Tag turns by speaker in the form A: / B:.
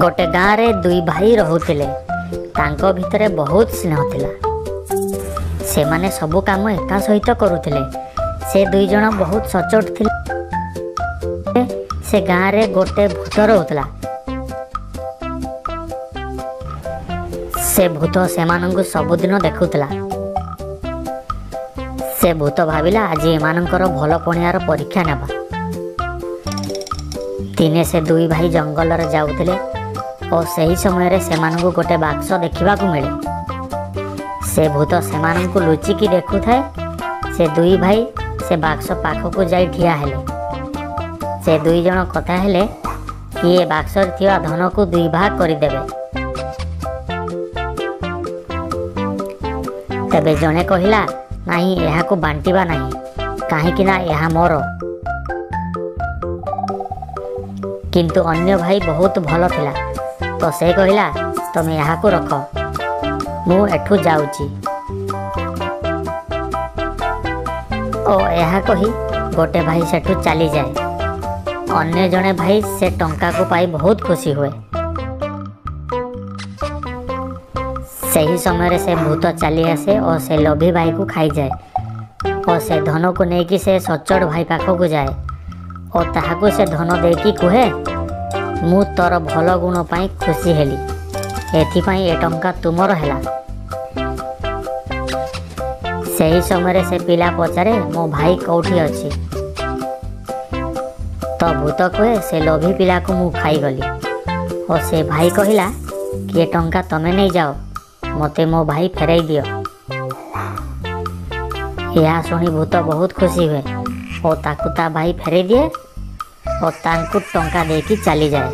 A: ଗୋଟେ ଗାଁରେ ଦୁଇ ଭାଇ ରହୁଥିଲେ। ତାଙ୍କ ଭିତରେ ବହୁତ ସ୍ନେହ ଥିଲା। ସେମାନେ ସବୁ କାମ ଏକା ସହିତ କରୁଥିଲେ। ସେ ଦୁଇ ଜଣ ବହୁତ ସଚ୍ଚୋଟ ଥିଲେ। ସେ ଗାଁରେ ଗୋଟେ ଭୂତ ରହୁଥିଲା। ସେ ଭୂତ ସେମାନଙ୍କୁ ସବୁଦିନ ଦେଖୁଥିଲା। ସେ ଭୂତ ଭାବିଲା, ଆଜି ଏମାନଙ୍କର ଭଲ ପଣିଆର ପରୀକ୍ଷା ନେବା। ଦିନେ ସେ ଦୁଇ ଭାଇ ଜଙ୍ଗଲରେ ଯାଉଥିଲେ ଓ ସେହି ସମୟରେ ସେମାନଙ୍କୁ ଗୋଟେ ବାକ୍ସ ଦେଖିବାକୁ ମିଳେ। ସେ ଭୂତ ସେମାନଙ୍କୁ ଲୁଚିକି ଦେଖୁଥାଏ। ସେ ଦୁଇ ଭାଇ ସେ ବାକ୍ସ ପାଖକୁ ଯାଇ ଠିଆ ହେଲେ। ସେ ଦୁଇ ଜଣ କଥା ହେଲେ କି ଏ ବାକ୍ସରେ ଥିବା ଧନକୁ ଦୁଇ ଭାଗ କରିଦେବେ। ତେବେ ଜଣେ କହିଲା, ନାହିଁ, ଏହାକୁ ବାଣ୍ଟିବା ନାହିଁ, କାହିଁକି ନା ଏହା ମୋର। କିନ୍ତୁ ଅନ୍ୟ ଭାଇ ବହୁତ ଭଲ ଥିଲା, ତ ସେ କହିଲା, ତମେ ଏହାକୁ ରଖ, ମୁଁ ଏଠୁ ଯାଉଛି। ଓ ଏହା କହି ଗୋଟେ ଭାଇ ସେଠୁ ଚାଲିଯାଏ। ଅନ୍ୟ ଜଣେ ଭାଇ ସେ ଟଙ୍କାକୁ ପାଇ ବହୁତ ଖୁସି ହୁଏ। ସେହି ସମୟରେ ସେ ଭୂତ ଚାଲି ଆସେ ଓ ସେ ଲୋଭୀ ଭାଇକୁ ଖାଇଯାଏ ଓ ସେ ଧନକୁ ନେଇକି ସେ ସଚ୍ଚୋଟ ଭାଇ ପାଖକୁ ଯାଏ ଓ ତାହାକୁ ସେ ଧନ ଦେଇକି କୁହେ, ମୁଁ ତୋର ଭଲ ଗୁଣ ପାଇଁ ଖୁସି ହେଲି, ଏଥିପାଇଁ ଏ ଟଙ୍କା ତୁମର ହେଲା। ସେହି ସମୟରେ ସେ ପିଲା ପଚାରେ, ମୋ ଭାଇ କୋଉଠି ଅଛି? ତ ଭୂତ କୁହେ, ସେ ଲୋଭୀ ପିଲାକୁ ମୁଁ ଖାଇଗଲି। ଓ ସେ ଭାଇ କହିଲା କି ଏ ଟଙ୍କା ତମେ ନେଇଯାଅ, ମୋତେ ମୋ ଭାଇ ଫେରାଇ ଦିଅ। ଏହା ଶୁଣି ଭୂତ ବହୁତ ଖୁସି ହୁଏ ଓ ତାକୁ ତା ଭାଇ ଫେରାଇ ଦିଏ ଓ ତାଙ୍କୁ ଟଙ୍କା ଦେଇକି ଚାଲିଯାଏ।